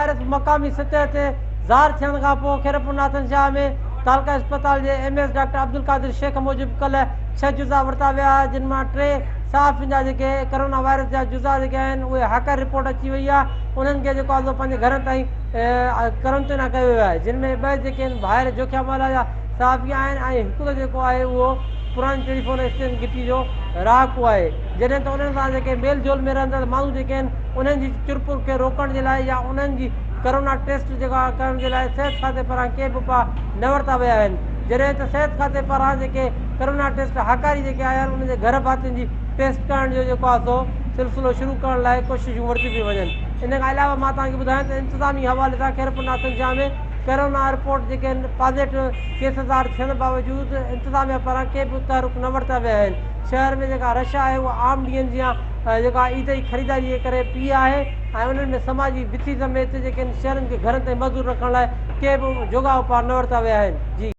Virus مقامي سطح تي ظاھر ٿيڻ کان پوء خيرپور ناٿن شاهه ۾ تعلقه اسپتال جي M S doctor Abdul Qadir Shaikh موجب ڪلهه ڇهه جزا ورتا ويا جن مان ٽي صحافين جا جيڪي ڪرونا وائرس جا جزا جيڪي آهن اهي هاڪاري رپورٽ اچي وئي آهي انهن کي جيڪو آهي سو پنهنجي گهرن تائين قرنطينه ڪيو ويو آهي جن ۾ ٻه جيڪي آهن ڀائر جوکيا محلا جا صحافي آهن ۽ هڪڙو جيڪو آهي اهو پراڻي ٽيليفون اسٽينڊ گهٽي جو رهاڪو آهي جڏهن ته انهن سان جيڪي ميل جول ۾ رهندڙ ماڻهو جيڪي آهن انهن جي چرپر کي روڪڻ جي لاء يا انهن جي ڪرونا ٽيسٽ جيڪا ڪرڻ جي لاء صحت کاتي پاران ڪي به اپاء نه ورتا ويا آهن جڏهن ته صحت کاتي پاران جيڪي ڪرونا ٽيسٽ هاڪاري جيڪي آيا آهن انهن جي گهر ڀاتين جي ٽيسٽ ڪرڻ جو جيڪو آهي سو سلسلو شروع ڪرڻ لاء ڪوششون ورتيون پيون وڃن ان کان علاوه مان توهان کي ٻڌايان ته انتظامي حوالي سان خيرپور ناٿن شاهه ۾ ڪرونا رپورٽ جيڪي آهن پازيٽو ڪيس ظاهر ٿيڻ باوجود انتظاميا پاران ڪي به تحرڪ نه ورتا ويا آهن شهر ۾ جيڪا رش آهي اها عام ڏينهن جيان جيڪا عيد جي خريداري جي ڪري پيئي آهي ۽ انهن ۾ سماجي وٿي سميت جيڪي آهن شهرين کي گهرن تائين محدود رکڻ لاء ڪي به جوڳا اپاء نه ورتا ويا آهن جي.